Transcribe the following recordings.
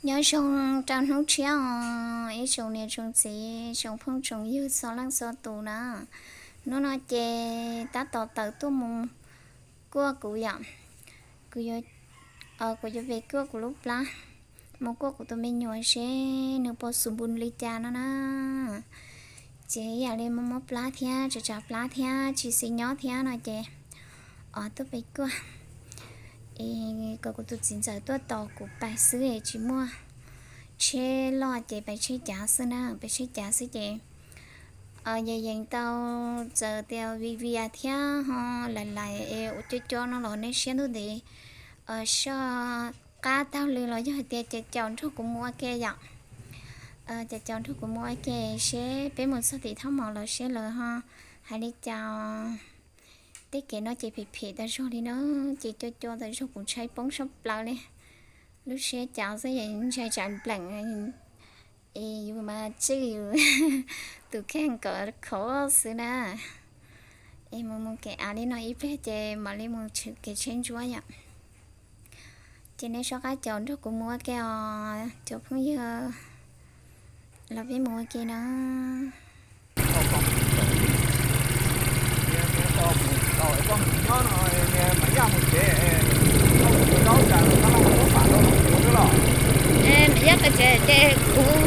Nyob zoo rau hnub tshiab os ib tsoom niam tsoom txiv, tsoom phooj tsoom ywg txhua leej txhua tus na. Hnub no ces tab tom tawm tuaj mus kuaj kuv yom, kuv yuav, kuv yuav pem kuaj kuv lub plab, mus kuaj kuv tus me nyuam seb nws puas xus npus li cas no na. Ces ib yam li muaj muab plab thiab tsav tsav plab thiab tsis xis nyob thiab no ces tuaj pem kuaj. Es kom kuv tus txiv ntxawm tuaj tos kuv pais xwb es tsis muaj tsheb loj ces pais tsheb cav xwb na, pais tsheb cav xwb ces yees yees tau txawm tias vij vias thiab ho lais lais es ua cov cov no los nej siab ntuj ntev soj qab taug lw los yog hais tias ces caum nrog kuv mus ua ke yom. Ces caum nrog kuv mus ua ke seb peb mus txog tim Thoj Mos los seb lawv ho hais li cas. Tej kev no ces phem phem tas zog li no, ces cua cua tas zog kuv ntshai poob sab plaws li. Lub siab cav xwb es ntshai tsam npleem es yus mas tswj yus tus kheej kom khov xwb na. Es mus mus kev av li no ib pliag ces mam li mus tshwm kev tsheb ntsuab yom. Ces nej soj qab caum nrog kuv mus ua ke os cov phooj ywg, los peb mus ua ke na. Yog tag tsev ces kuv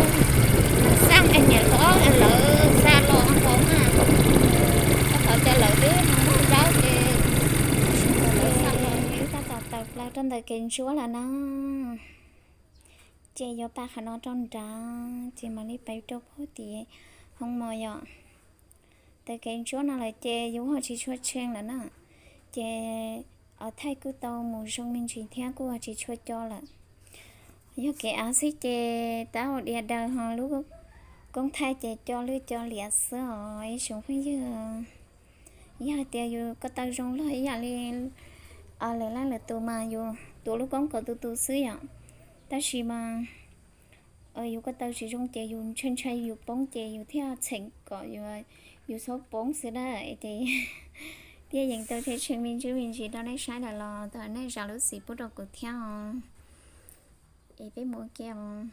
xaj es niam hlob lawv xa los hauv na, qhov tias lawv twb mus zaub ces wb tab tom tawm plaws rau ntawm kev ntsuab lawm na. Ces yuav pais qhov no rau nrad ces mam li pais rau puag tim hoo mos yom. Tawm kev ntsuab no lawm ces yus ho tsis tshua tsheej lawm na. Ces thaij kuj tau mus zoo me ntsis thiab kuj ho tsis tshua co lawm. Yog kev av xwb ces tab ua diav daws ho lub koob thaij ces co lwj co liam xwb os ib tsoom phooj ywg. Yog hais tias yus ko taw zoo log ib yam li lwm leej lwm tus mas yus tuav lub koob kom tu tu xwb yom. Tab sis mas yus ko taw tsis zoo ces yus ntshai ntshai yus poob ces yus thiaj txheem kom yus txhob poob xwb na. Ces thiaj yees tau tej tsheej me ntsis me ntsis rau nej saib lawm los thov nej zam lub txim pub rau kuv thiab os. Es peb mus ua ke os.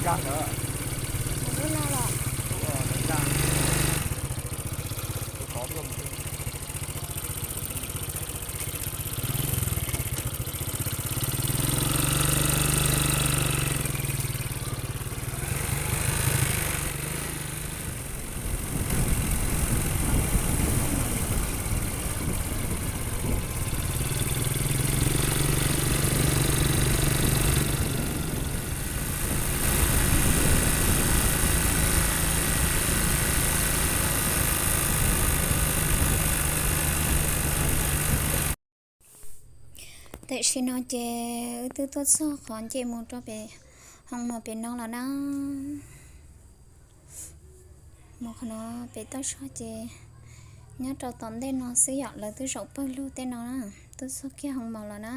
Ntawd. Mus lub no los? Tam sim no ces wb twb tuaj txog qhov nce mus rau pem hoo maum pem no los na. Mus qhov no pem toj zog ces nyob rau tom ntej no xwb yom, lawv twb zaum pawg lug tej no na. Twb txog kiag hoo maum los na.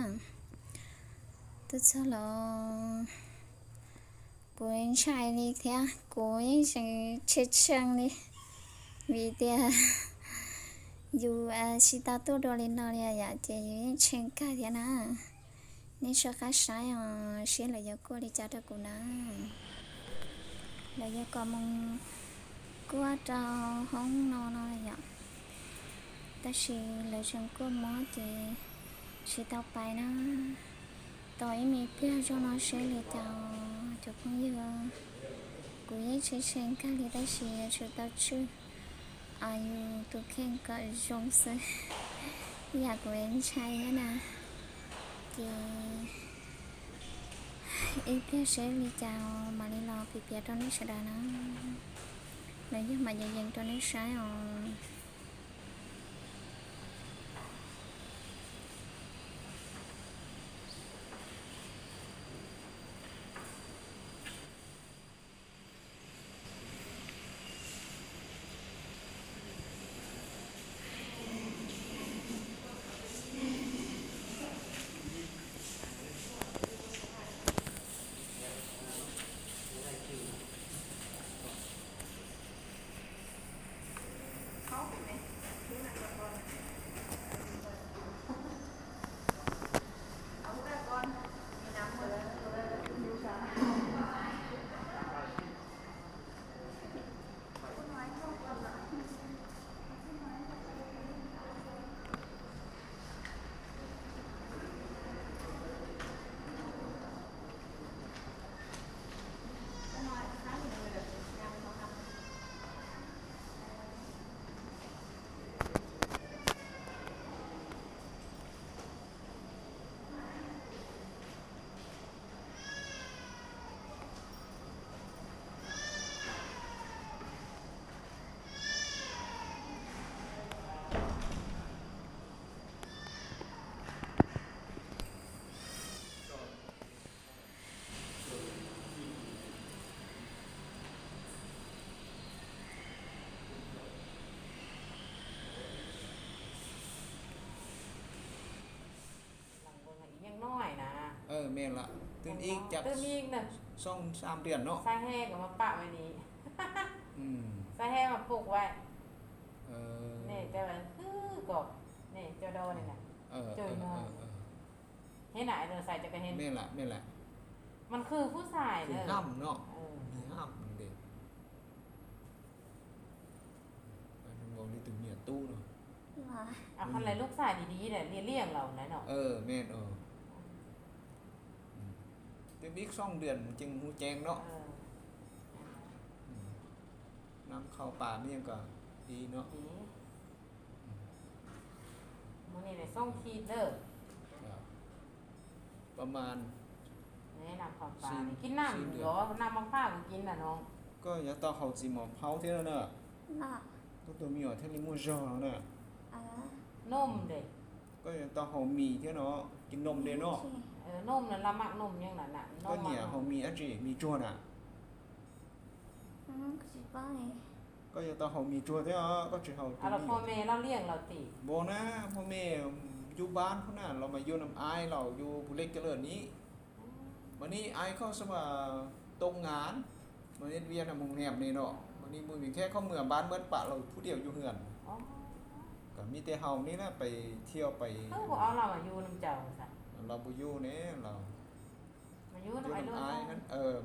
Twb txog los kuv ntshai li thiab kuv yeej tseem tshee tshee li, vim tias yus tsis tau tuaj dua li no li yom, ces yus yeej tshee kawg thiab na. Nej soj qab saib os, seb lawv yuav kuaj li cas rau kuv na. Lawv yuav kom mus kuaj rau hoob no no yom, tab sis lawv tseem kuaj mob ces tsis tau pais na. Tos ib me pliag zog no seb li cas cov phooj ywg. Kuv yeej tshee tshee kawg li tab sis yuav tsum tau tswj yus tus kheej kom zoo xwb, yam kuv ntshai thiab na. Ces ib pliag seb li cas mam li los piav piav rau nej sawv daws na. Lawv yog mam yees yees rau nej saib os. Yeej noj na. Twb ib cov, twb ib na, xooj xam tiam no. Xav he kom mas pam mas ni. Xav he mas pum vais. Nej cov hwj kom, nej cov do li na. Cov no. Thế này rồi xài cho cái hên. Mej lam, mej lam. Mas khwv phub xài khwv nữa. Hab no, hab ntes. Nkaus li tus niam tub no. Qhov lawv lub xài đi đi lawm, liaj liaj laus lawm no. Mej, twb ib xooj tiam ces hu ceev no. Nam khau pas mej kom di no. Mus ni xooj thib lawm. Pas mas, kib nam, nam mos phaj kuv kib na no. Koj yuav tau haus txiv mos phaub thiab na. Koj tus me nyuam thiaj li muaj zog no na. Num de. Koj yuav tau haus mis thiab no, kis num de no. Num na, la mam num yeej na na. Koj nyiam haus mis dab tsi, mis tsuag na? Koj yuav tau haus mis tsuag thiab, koj tsis haus. Los pho me loj liaj los tim npaum na, pho me yub npab phub na los mas yub nam ai los yus puas lej kiag lawm ni. Mas ni ai koj xab mas too ngam, mas ni viaj na mus niam ni no, mas ni mus vim kheb koj mus npab mab pam los phub diam yus hwm. Kom me tej haus ni na pais thiaj pais. Los puas yus ne los. Yuav noj ais luaj,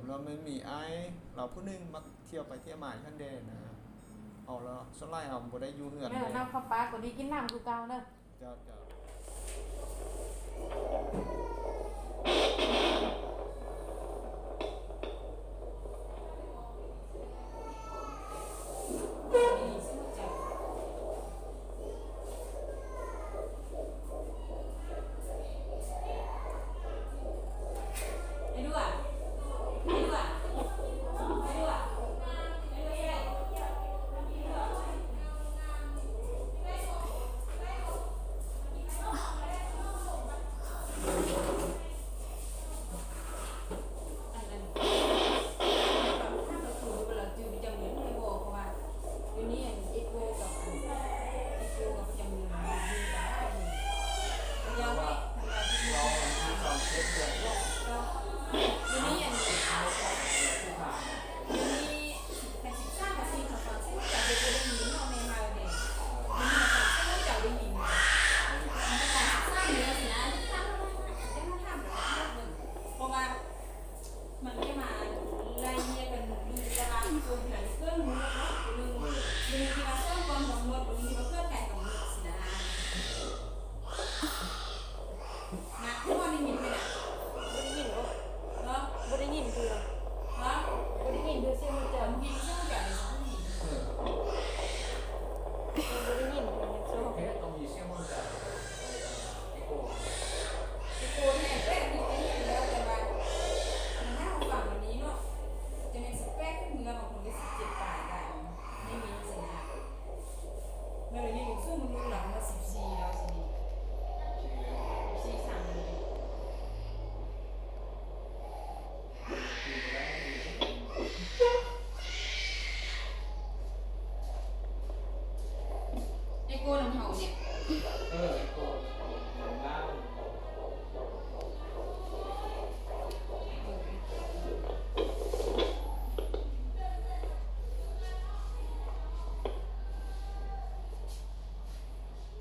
los me mim ais los phub nwj mas thiaj pais thiaj mas hab de na. Hos los sab laij hos npua dai yus hwm no. Koj pab kuv di kib nam kuv kaus na.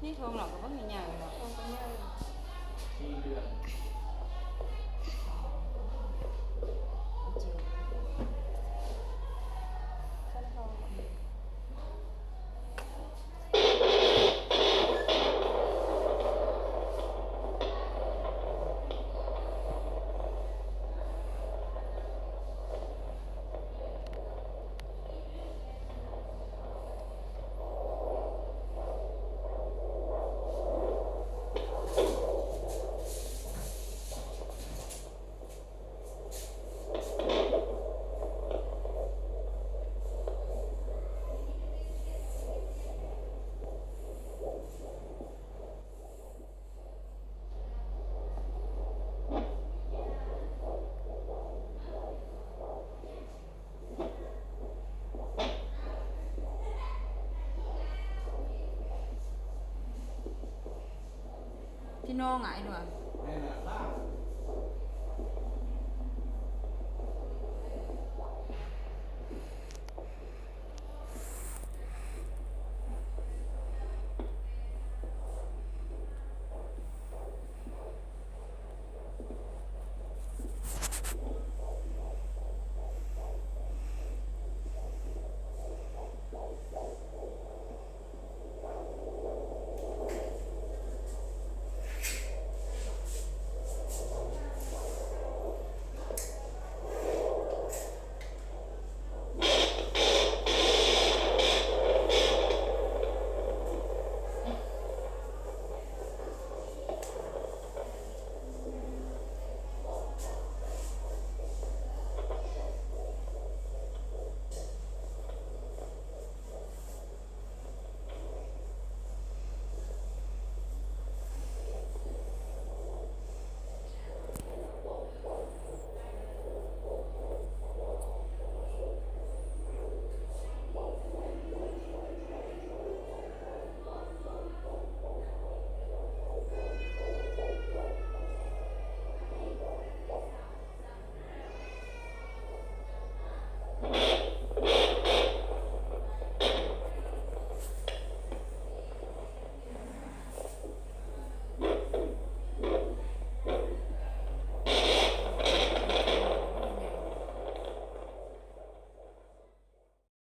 Neb thoo los kuv pab me nyuam los. Tib no nqa ib lub.